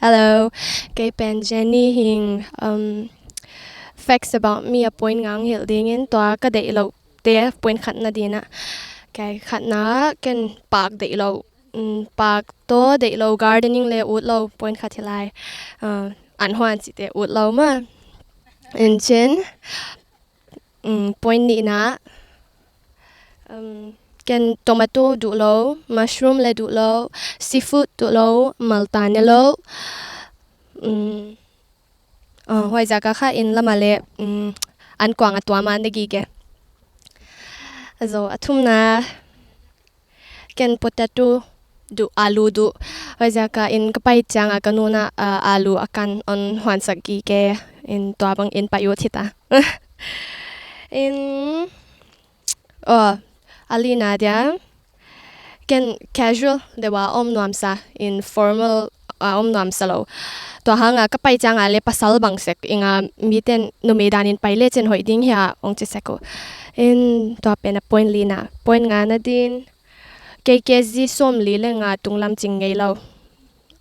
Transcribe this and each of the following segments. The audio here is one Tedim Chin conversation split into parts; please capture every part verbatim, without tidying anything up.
Hello, kei pen Jenny hi ing. Um, facts about me a point nga hong hilh dingin, tua ka deih loh te point khatna dingin ah. Kei khatna, ken park deih lo, um, park tawh deih lo, gardening le ut lo, point khat hi lai. Uh, an huan cihte ut lo mah. In cin, um, point nihna, um, ken tomato duh lo, mushroom le duh lo, seafood duh lo, malta ne lo. Um, uh, huaizaka kha inn lama le, um, an kuang a tuam a ne gige. Azo a thumna, ken potato duh, alu duh. Huaizaka inn ka pai cianga ka nuna, uh, alu a kan on huansak gige, in tua bang in pai ut hita. In, oh, a lina dia, ken casual deuha om nuamsa, in formal a om nuamsa lo. Tua hanga ka pai cianga le pasal bang sek inga, miten numei danin pai le cin hoih ding hia ong ci sek uh. In tua pen a point lina, point ngana din, kei kg sawmli le nga tunglam cing ngei lo.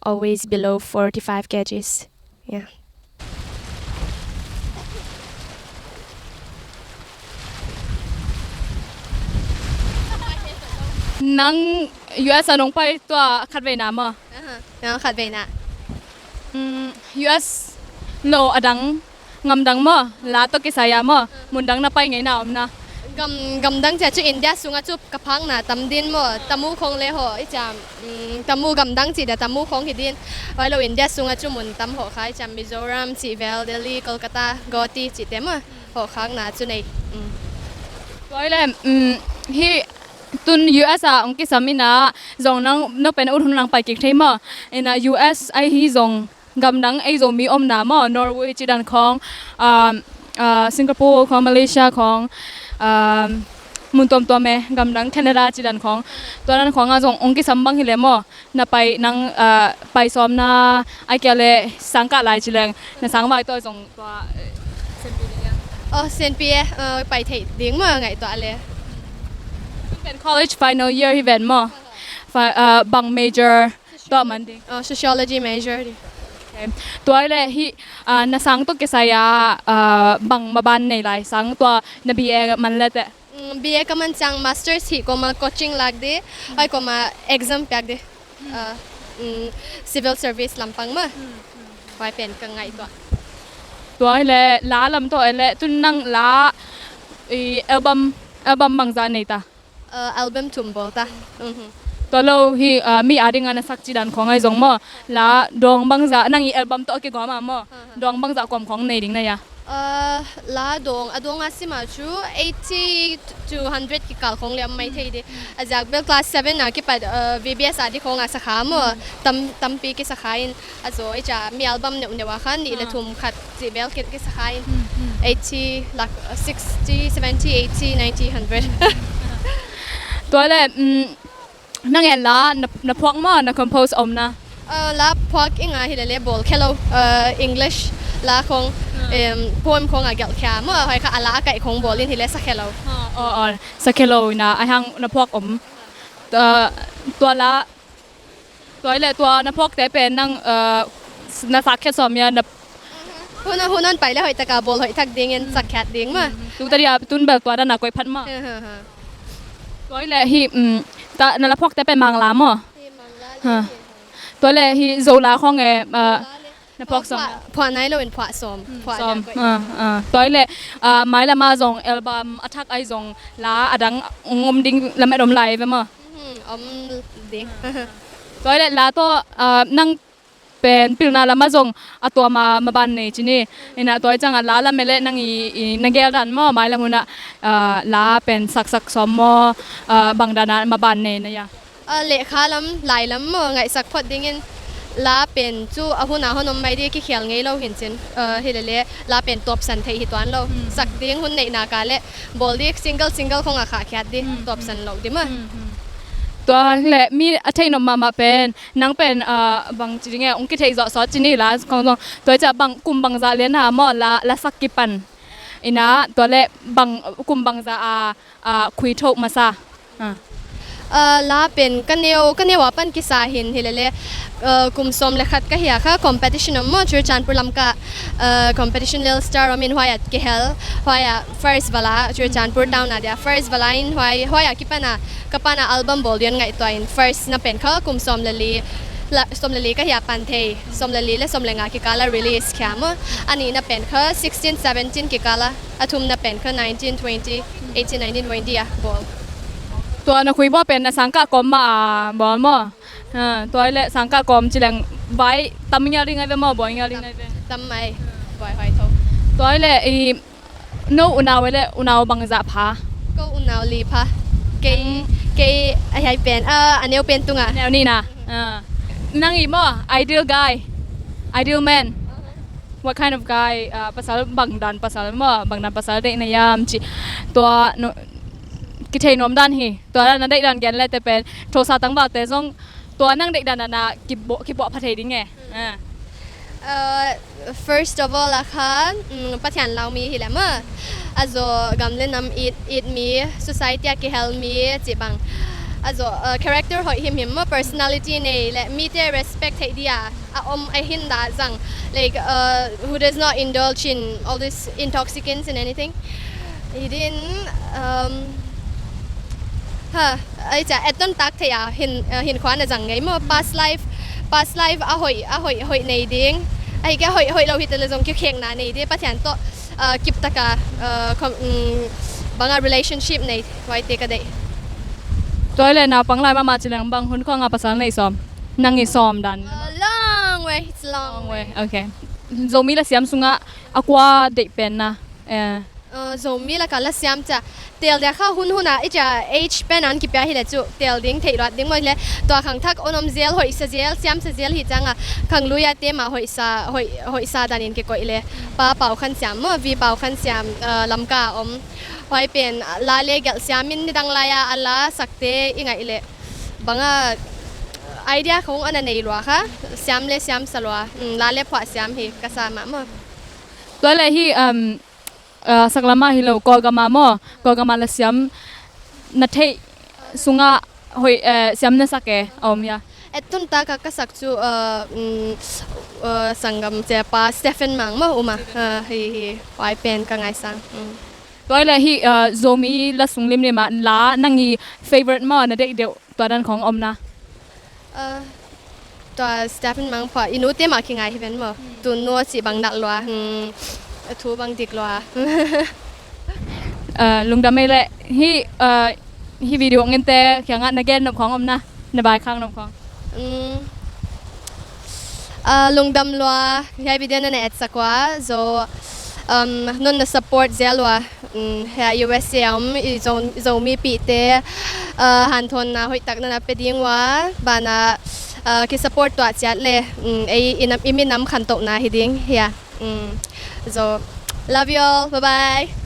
Always below forty-five kgs. Yeah. Nang U S a nong pai tua khatveina maw? Aha, nang khatveina. Mm, U S lo a dang, gamdang maw, la tawh kisai a maw, mundang na pai ngeina om na? Gam, gamdang cia cu India sunga cu ka phakna tam din maw, Tamu khong le haw, i ciam, mm, Tamu gamdang cih dia Tamu khong hi din. Vai lo India sunga cu mun tam haw kha, i ciam Mizoram cih vel, Delhi, Kolkata, Guwahati cihte maw, haw khakna cu nei. Mm. Tua i le, mm, hi tun U S a ong kisam ina zong nang, no pen ut hun nang pai kik thei maw? Ina U S ai hi zong gamdang ei Zomi omna maw, Norway cidan khawng, um, uh, Singapore khawng, Malaysia khawng, um, mun tuamtuam e, gamdang Canada cidan khawng. Tua dan khawngah zong ong kisam bang hi le maw, na pai nang, uh, pai sawmna, ai kia le sang kah lai ci leng, na sang vai tua zong tua, eh, senpi ding ia. Oh, senpi e, uh, pai thei ding maw ngaih tua le. Ken college final year hi ven maw? Fi-, uh, bang major tua man ding. Oh, sociology major ding. Okay. Tua i le hi, ah, na sang tawh kisai a, ah, bang maban nei lai sang tua na B A man le teh? Mm, B A ka man ciang masters hi koma coaching lak di, hoi koma exam piak di. Ah, mm, civil service lampang ma. Hoi pen ka ngaih tua. Tua i le la lam tawh i le tun nang la, i album, album bangza nei ta? Uh, album thum bawl ta. Mhm. Tua lo hi, uh, mi a dingah na sak cidan khawng ai zong maw? La dawng bangza, nang i album tawh a kigawm a maw? Aha. Dawng bangza kawm khawng nei ding na ia? Uh, la dawng, a dawng a sima cu eighty to hundred kikal khawng le a mai thei di. A ziak bel class seven a kipat, uh, V B S a di khawng a sakha maw? Tam, tampi kisakha in a zaw i ca mi album neuh neuh a khan nih le thum khat cih bel ki, kisakha in. Eighty, lak, uh, sixty, seventy, eighty, ninety, hundred. Tua le, mm, nang en la, na, na phuak maw, na compose om na? Uh, la phuak inga hi le le bawl khia lo, uh, English la khong, um, poem khong a gelh khia maw, hoi kha a la a kaih khong bawl in hi le sa khia lo. Ah, oh, oh, sa khia lo ina, a hang na phuak om. Uh, tua la, tua i le tua na phuakte pen nang, uh, na sak khia sawm ia na. Hun, hun on pai le hoih taka bawl hoih thak dingin sak khiat ding ma. Tuk ta dia tun bel tua dana koih phat ma. Ha, ha, ha. Tua i le hi, mm, ta na la phuakte pen Mangla maw? Hi Mangla le hi. Tua le hi Zola khong e, uh, na phuak sawm. Phuah, phuah nai lo in phuah sawm. Phuah sawm. Tua i le, uh, mai lama zong album a thak ai zong la a dang ngom ding lamet om lai ve maw? Mhm, om ding. Tua i le la tawh, ah, nang pen pilna lamah zong a tuama maban nei ci ni. Ina tua i cangah la lam e le nang i, i na gel dan maw, mai lam hunah, ah, la pen saksak sawm maw, ah, bang danah maban nei na ia? Ah, lehkha lam, lai lam maw, ngaihsak phot dingin la pen cu a hun a hon om mai di kikhial ngei lo hin cin. Ah, hi le le la pen tawpsan theih hi tuan lo. Sak ding hun neihnak a le bawl di single single khong a khahkhiat di tawpsan lo di ma. Tua le mi a theih nop mahmah pen nang pen, ah, bang ci ding e, ong kitheih zawh sawt ci ni la khong zong. Tua i ca bang kum bangzah lian a maw la, la sak kipan. Ina tua le bang kum bangzah a, ah, khui thoh masa. Ah. Uh, la pen ka neu, ka neu a pan kisa hin hi lele, uh, kum sawm le khat ka hia kha competition om maw, Churachandpur lamka, uh, competition Lil Star om in huai a kihel, huai a first vala, Churachandpur town a dia first vala in huai, huai a kipan a ka pan a album bawl dian ngaihtuah in first na pen kha kum sawm le li, la, sawm le li ka hia pan thei, sawm le li le sawm le nga kikal a release khia maw, a nihna pen kha sixteen seventeen kikal a, a thumna pen kha nineteen twenty, eighteen nineteen twenty a bawl. Tua na khui bawl pen na sangkah kawm mah a bawl maw? Ha, tua le sangkah kawm ci leng vai tam ngial ding ai ve maw, bawl ngial ding ai ve. Tam mai, bawl huai tho. Tua le i no unau le unau bangzah pha? Ko unau li pha. Kei, kei a hiai pen, a, a neu pen tunga. Neu ni na. Ah. Nang i maw, ideal guy, ideal man. What kind of guy, uh, pasal bangdan pasal maw, bangdan pasal deih na hiam ci. Tua no, kithei nuam dan hi. Tua na deih dan gen le te pen thosa tangvalte zong tua nang deih dan na kibuah, kibuah pha thei ding e. Ah. Uh, first of all a kha, mm, Pathian lau mi hi le maw, a zo gam le nam it, it mi, society a kihel mi ci bang, a zo, uh, character hoih himhim maw, personality nei le mite respect theih dia a om a hin dah zang, like, uh, who does not indulge in all these intoxicants and anything. Hi din, um, ha, ai ca, et ton tak thei a hin, uh, hin khuan a zang ngei maw, past life, past life a hoih, a hoih, hoih nei ding. Ahi ke hoih, hoih lo hi te le zong kikhekna nei ding, Pathian tawh, uh, kip taka, uh, com-, um, banga relationship nei, huai te ka deih. Tua le naupang lai mahmah ci leng bang hun khong a pasal nei sawm? Nang i sawm dan. A long way, it's a long way. Okay. Zomi la siam sungah a kua deih pen na? Eh. Uh, Zomi laka la siam ca. Tel dia kha hun hun a, i ca age pen an kipia hi le cu. Tel ding, theih luat ding maw hi le. Tua khangthak on om zel, hoih sa zel, siam sa zel hi canga. Khang lui a te mah hoih sa, hoih, hoih sa danin kikoih le. Pa Pau Khan Siam maw, Vi Pau Khan Siam, uh, lamka om. Huai pen, uh, la le gelh siam in nidang lai a, a la sakte i ngaih le. Banga idea khong ana nei lua kha, siam le siam sa lua, mm, la le phuah siam hi ka sa mah maw. Tua le hi, um, uh, saklam ah hi lo, Kawlgam ah maw, Kawlgam ah la siam na theih sungah hoih, uh, siam na sak e, a om hia? Et ton taka ka sak cu, uh, mm, uh, sanggam cia pa Stephen Mang maw, um a, uh, hi, hi, huai pen ka ngaisang. Mm. Tua le hi, uh, Zomi la sung limlim ah la nang i favorite maw, na deih deuh tua dan khong om na? Uh, tua Stephen Mang phuah i nu te mah kingai hi ven maw. Hmm. Tun nu a cih bang nak lua. Hmm. A thu bang dik lua. Uh, lungdam ei le hi, uh, hi video ngente kiangah na gen nop khong om na, na baikhak nop khong. Hmm. Uh, lungdam lua, hiai video na na etsak ua, zo, um, non na support zel ua. Mm, hia U S A om i Zo, Zomi pihte, uh, hanthawnna hoihtak na na pe ding ua, bana, uh, ki support tuah ciat le, mm, ei i nam, i minam khantohna hi ding hia. Mm, zo, love you all, bye bye.